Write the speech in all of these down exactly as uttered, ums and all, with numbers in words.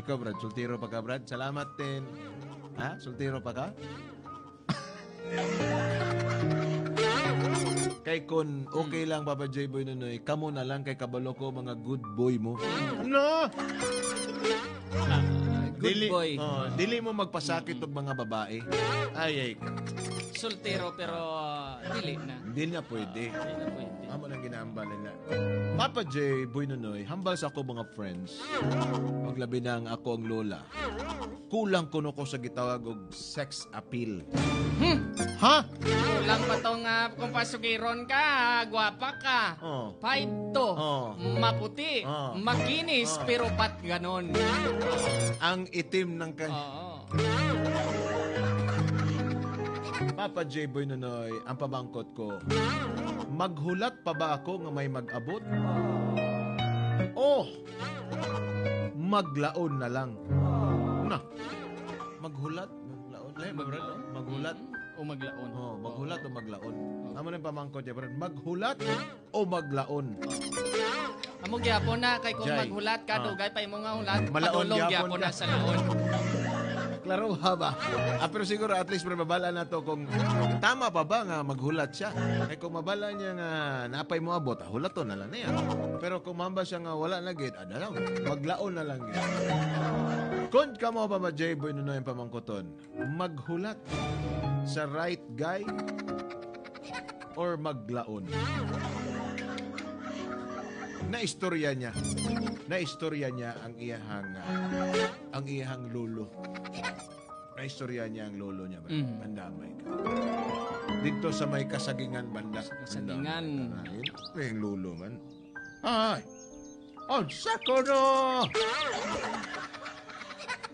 Ikaw, Brad, soltero pa ka, Brad? Salamat, Tin. Ha? Soltero pa ka? Kay kun okay lang, Papa J Boy Nonoy, kamo na lang kay kabalo ko mga good boy mo. No! Ah, good Dili, boy. Oh, dili mo magpasakit og mga babae. Ay, ay. Soltero pero, ah, dili na. Hindi na pwede. Ah, hindi na pwede. Amo nang ginahambal nila. Papa J, Boy Nonoy, hambal sa ako mga friends. Pag labi na ang ako ang lola. Kulang kuno ko sa gitawag og sex appeal. Hmm. Ha? Kulang pa to nga kung pasugiron ka, gwapa ka, Oh. paidto, Oh. maputi, Oh. makinis, Oh. pero pat ganon. Ang itim ng kan- Oo. Papa J Boy Nonoy, ang pamangkot ko, maghulat pa ba ako nga may mag-abot? Oh, maglaon na lang. Na, maghulat, maglaon. Eh, Maglaon? maghulat. Mm. O maglaon. Oh, maghulat o maglaon. Oh. Amo na yung pamangkot niya, Brad. Maghulat o maglaon. Amo gyapon na, kay kung Jay. maghulat ka, Ah. dugay pa imo nga hulat, Malaon padulong gyapon gyapon na ka. sa laon. Klaro ha ba? Ah, pero siguro at least, pre, mabala na to kung tama pa ba nga maghulat siya. Kay kung mabala niya nga napay mo abot, ah, hulaton na lang niya. Pero kung mamba siya nga wala na gid, ada lang, maglaon na lang gid. Kung kamo pa ba, J Boy, nuno yung pamangkuton? Maghulat sa right guy or maglaon? Naistorya niya. Naistorya niya ang iyahang, ah, ang iyahang lolo. Naistorya niya ang lolo niya, man. Mm. Mandamay ka. Dito sa may Kasagingan banda. Sa Kasagingan. Mandamay ka. Ay, ang lolo man. Ay! Unsa ko no?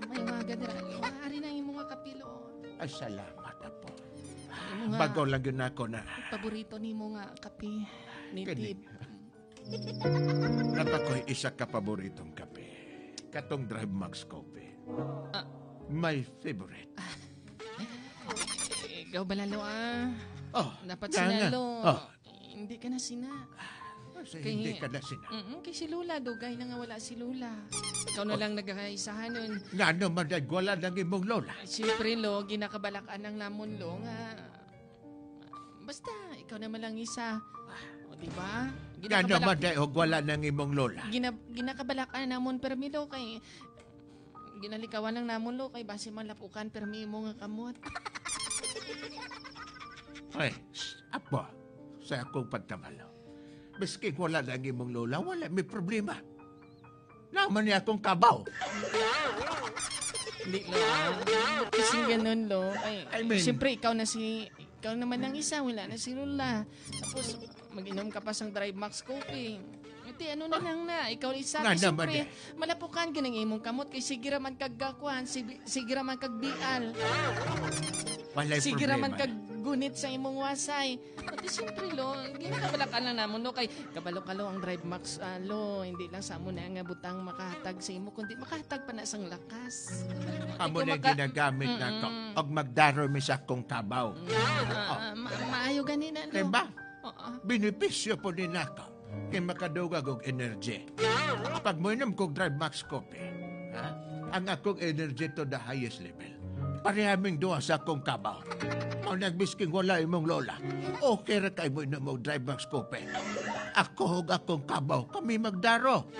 May mga gadra. Ari na imo nga kapilo. Ay, salamat, apo. Imo nga Bago lang yun ako na. paborito nimo nga kape. Kani. Native. Nata ko'y isa ka paboritong kape. Katong Drive Max Coffee. Ah. My favorite. Ikaw ba, Lalo, ah? Oh, Dapat nga, si nga. Lalo. Oh. Hindi ka na sina. Kasi Kay hindi ka na sina. Mm, kay si Lola, dugay na nga wala si Lola. Ikaw na Oh. lang nagkakaisahanon. Nga naman, dahil wala nang imong lola. Siyempre, lo, ginakabalak-an lang namon, lo, nga basta, ikaw naman lang isa. O, di ba? Nga naman, Ginakabalak-, dahil wala nang imong lola. gina-, ginakabalak-an namon, permi, lo, kay ginalikawan lang namon, lo, kay basi malapukan, permi imo nga kamot. Ay, s-, apo, sa akong pagkabalo. Maski wala na ang imong lola, wala may problema. Naman niya akong kabaw. Hindi, lo. Kasi ganun, lo. Ay, I mean, siyempre, ikaw na si, ikaw naman ang isa, wala na si Lola. Tapos, mag-inom ka pa sang Drive Max Coffee. Ate, ano na lang na, ikaw isa, Nga kay naman siyempre, eh. malapukan ka ng imong kamot, kay sige ra man kag gakuan, si-, sige ra man kag bial. Walay Sige ra man problema. kag gunit sa imong wasay. Ate, siyempre, lo, ginakabalak-an lang namon, no, kay kabalo ka, lo, ang Drive Max, ah, lo, hindi lang sa amo na nga butang makahatag sa imo, kundi makahatag pa na sang lakas. Amo Ikaw na maka- ginagamit na to. Mm-mm. Og magdaro mi sa akong kabaw. Mm, ah, Oh. ah, ma-, maayo gani na, lo. Diba? Oo. Benepisyo po din ako. Kay makadugag og energy. Pag moinom kog Drive Max Coffee, ha? Ang akong energy to the highest level. Pareha ming duha sa akong kabaw. Mao nag misking wala imong lola. Okay ra kay moinom og Drive Max Coffee. Ako ug akong kabaw, kami magdaro.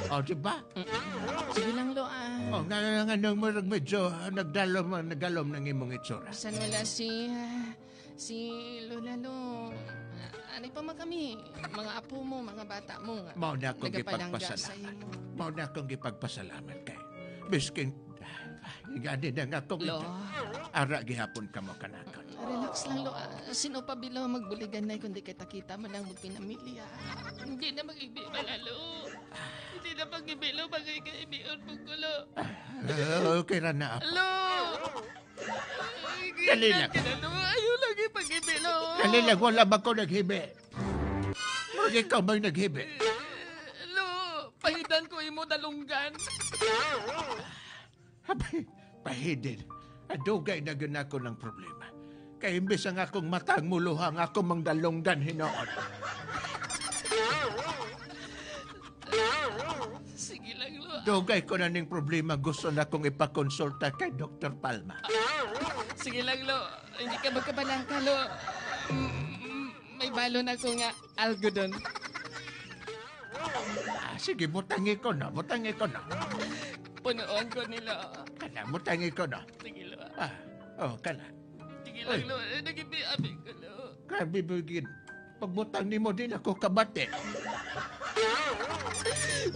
O, di ba? Mm-mm. Sige lang, lo, ah. O, nga, nga, nga, nang murag medyo, ah, nagdalom, ah, nagalom ng imong itsura. San wala si, ah, si Lola, lo? Ah, ano pa man kami? Mga apo mo, mga bata mo nga Mao na akong nagapalangga gipagpasala-, sa imo. mao na akong gipagpasalamat kay. Miskin, ah, gani na nga akong Lo. ito. Ara gihapon ka mo kanakon. Relax lang, lo. Ah, sino pa bilo magbuligan na kundi kay takita man ang magpinamilya? Hindi na mag-ibi, Manalo. Hindi na mag-ibi, lo. Bagay ka ibion mo ko, lo. Ah, okay ra na, apo. Lo! Dali lang. Ayaw lagi pag-ibi, lo. Dali lang, wala ba ko naghibi? Mag ikaw may naghibi. Lo, pahidan ko imo dalunggan. Abay, pahidin. Adugay na gyud ako ng problema. Kay imbis ang akong mata ang muluha, ang akong mangdalunggan hinuon. Sige lang, lo. Dugay ko na ning problema gusto na kong ipakonsulta kay Doktor Palma. Sige lang, Lo. Hindi ka magkabalaka, Lo. Mm, mm, may balon ako nga algodon. Ah, sige, butangi ko na, butangi ko na. Punuon ko ni Lo. Kana, butangi ko na. Sige, Lo. Ah, oh, kana. Sige lang, Lo. Ay, nag-ibi-abi ko, Lo. Grabe, Bugid. Pagbutang nimo, di na ko kabati.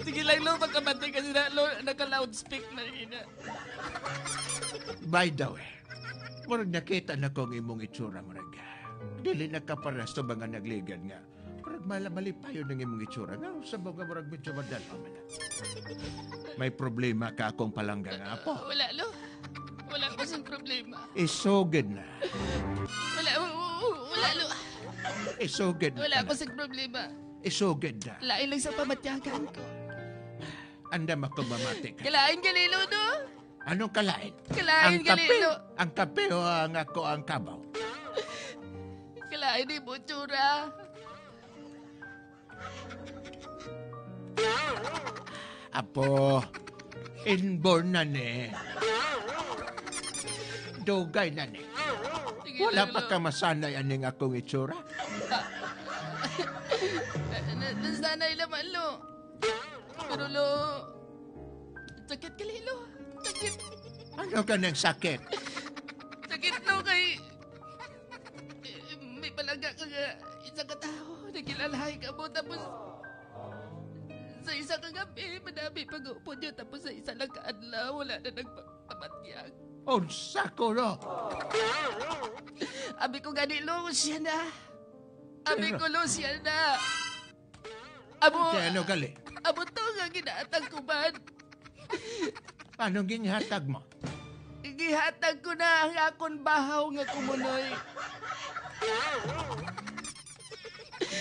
Sige lang, Lo, magkabati kasi na, Lo, naka-loudspeak na yun, ah. By the way, murag nakita na ko ang imong itsura, murag dili na ka para sa mga nagligad nga. Murag mala-, malipayon ang imong itsura. Nga, sa mga murag medyo madala man na. May problema ka akong palangga nga, apo? Wala, Lo. Wala ko sing problema. Isugid na. Wala, w-, w-, wala, Lo. Isugid na Wala ko talaga. sing problema. Isugid na. Lain lang sa pamatyagan ko. Andam ako mamati ka. Kalain gali, Lo, no? Anong kalain? Kalain Ang kape? gali, Lo. Ang kape o ang ako ang kabaw? Kalain ni mo, tsura. Apo, inborn na ni. Dugay na ni. Sige Wala lang, pa Lo. ka masanay aning akong itsura? Na, na, nasanay naman, Lo. Pero, Lo, sakit gali, Lo. Sakit. Ano ka nang sakit? Sakit, Lo, kay, eh, may palangga ka nga isa ka tawo, nagkilalahay ka mo, tapos sa isa ka gabi, madami pag-upod niya, tapos sa isa lang ka adlaw, wala na nagpamatyag. Unsa ko, Lo? Abi ko gani, Lo, siya na. Abi Pero ko, Lo, siya na. Amo, Kay ano gali? amo to nga ginahatag ko man. Anong ginhatag mo? Gihatag ko na ang akon bahaw nga kumunoy.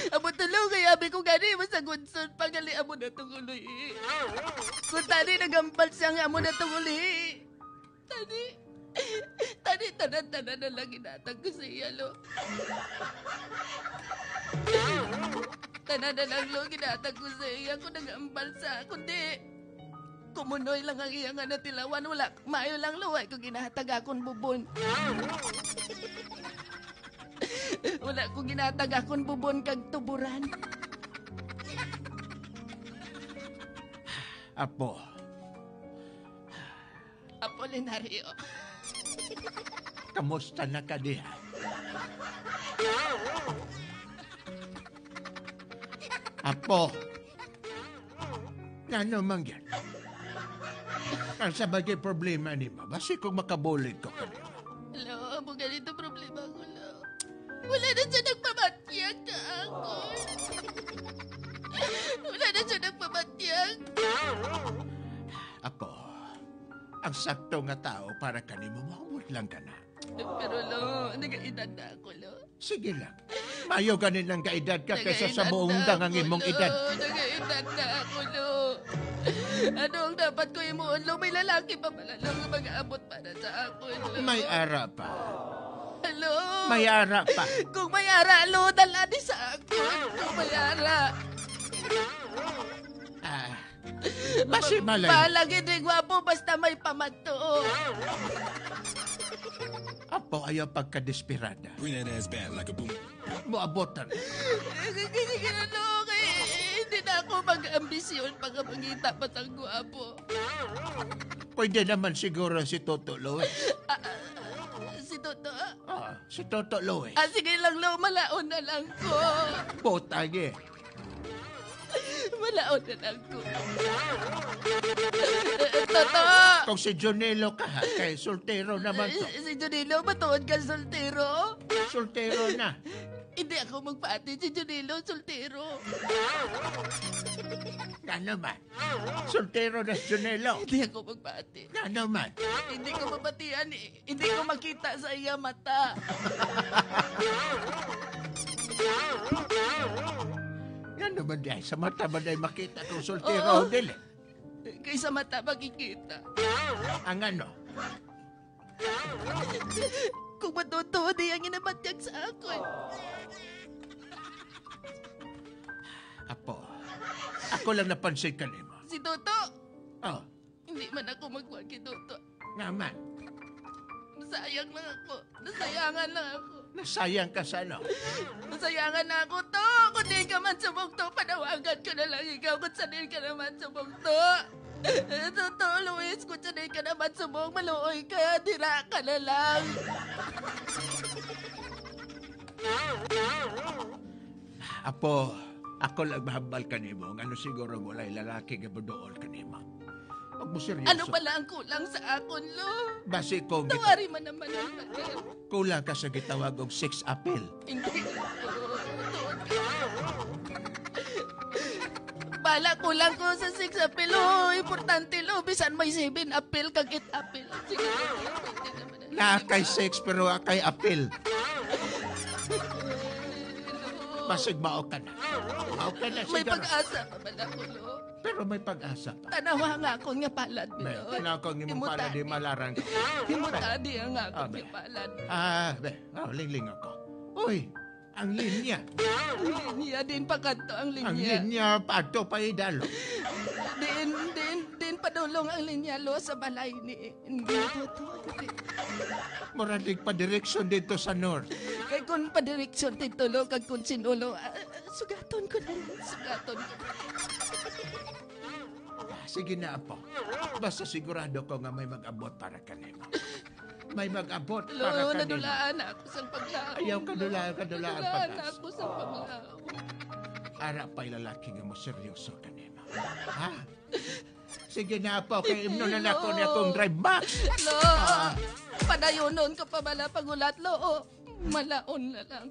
Amo to, Lo, kay abi ko gani, masagunson pa gali amo na tong uloy. Kung tani nagambal siya nga amo na tong uloy. Tani, tani, tanan-tanan na lang ginatag ko sa iya, Lo. Tanan na lang, Lo, ginatag ko sa iya kung nag-ambal sa, kundi kumunoy lang ang iya nga natilawan. Wala, maayo lang, Lo, ay ko ginahatag akon bubon. Wala ko ginatag akon bubon kag tuburan. Apo, Apolinario. Kamusta na ka diha? Apo, ngano man gyud? Ang sa bagay problema nimo, basi kung makabulig ko kanimo. Lo, amo ganito problema ko, Lo. Wala na siya nagpamatyag ka ako. Wala na siya nagpamatyag. Ako, ang sakto nga tao para kanimo, maabot lang ka na. Pero, Lo, nagaedad na ako, Lo. Sige lang. Mayo ganin ang gaedad ka kaysa sa Nagaedad buong na dangang ako, imong Lo. edad. Nagaedad na ako, Lo. Ano ang dapat ko imuon, Lo? May lalaki pa pala, Lo, nga mag-aabot para sa ako, Lo. May ara pa. Lo. May ara pa. Kung may ara, Lo, dala ni sa ako. Kung may ara. Ah, basi malay. Bahala gid, gwapo, basta may pamato. Apo, ayaw pagkadesperada. Bring that ass back like a boom. Moabotan. Kay hindi na ako mag-ambisyon pagkapangita pa sang gwapo. Pwede naman siguro si Toto Lois. Ah, ah, si Toto, ah? Ah, si Toto Lois. Ah, sige lang, Lo, malaon na lang ko. Butang eh. Malaon na lang ko. Toto! Kung si Junilo ka, ha, kay soltero naman to. Eh, si Junilo, matuod ka soltero? Soltero na. Hindi ako magpati si Junilo, soltero. Ano man? Soltero na si Junilo. Hindi ako magpati. Ano man? Hindi ko mapatian eh. Hindi ko makita sa iya mata. Ano man diay? Sa mata man diay makita kung soltero Oo. o dili? Kay sa mata makikita. Ang ano? Kung matutuo di ang ginabatyag sa akon. Apo, ako lang napansin kanimo. Si Toto! Oh, Hindi man ako magwagi, Toto. Nga man. Nasayang lang ako. Nasayangan lang ako. Nasayang ka sa ano? Nasayangan na ako, to. Kung di ka man subong, to, panawagan ko na lang ikaw kung sa di ka naman subong, to. Toto, Luis, kung sa di ka naman subong, maluoy ka, dira ka na lang. Apo, ako lang mahambal kanimo, ngano siguro walay lalaki nga moduol kanimo. Pag mo seryoso. Ano pala ang kulang sa akon, lo? Basi ko gita- Tawari man naman ang tagal. Kulang ka sa gitawag og sex appeal. Hindi, lo. Tuod ka. Bala, kulang ko sa sex appeal, lo. Importante, lo. Bisan may seven appeal kag eight appeal. Sige, lo. Pwede naman ang Na kay sex pero wa kay appeal. Basig mao ka na. Mao ka na May siguro. Pag-asa pa bala ko, lo. Pero may pag-asa pa. Tanawa nga akon nga palad, Be, Lord. Tanawa ko ang imong palad, di malaran ka. Himutadi ang akon Ah, be. Nga palad. Ah, be, oh, lingling ako. Uy, ang linya. Ang linya, din pa kadto ang linya. Ang linya, padto pa idalo. Din, din, din padulong ang linya, lo, sa balay ni Hindi, Toto. Mura dig padireksyon dito sa north. Kay kung padireksyon dito, lo, kag kung sinulo, ah, sugaton ko na lang, sugaton ko. Ah, sige na, apo. Basta sigurado ko nga may mag-abot para kanimo. May mag-abot para Lo, kanimo. Nadulaan na ako sa paglaom. Ayaw kadulaan, kadulaan, Nadulaan na pag-asa. Ako sa paglaom. Ara pa'y lalaki nga mo seryoso kanimo. Ha? Sige na po, kay imno na nako ni akong drive box. Lo, Ah. Padayonon ka pa bala pag-ulat, lo. O, malaon na lang.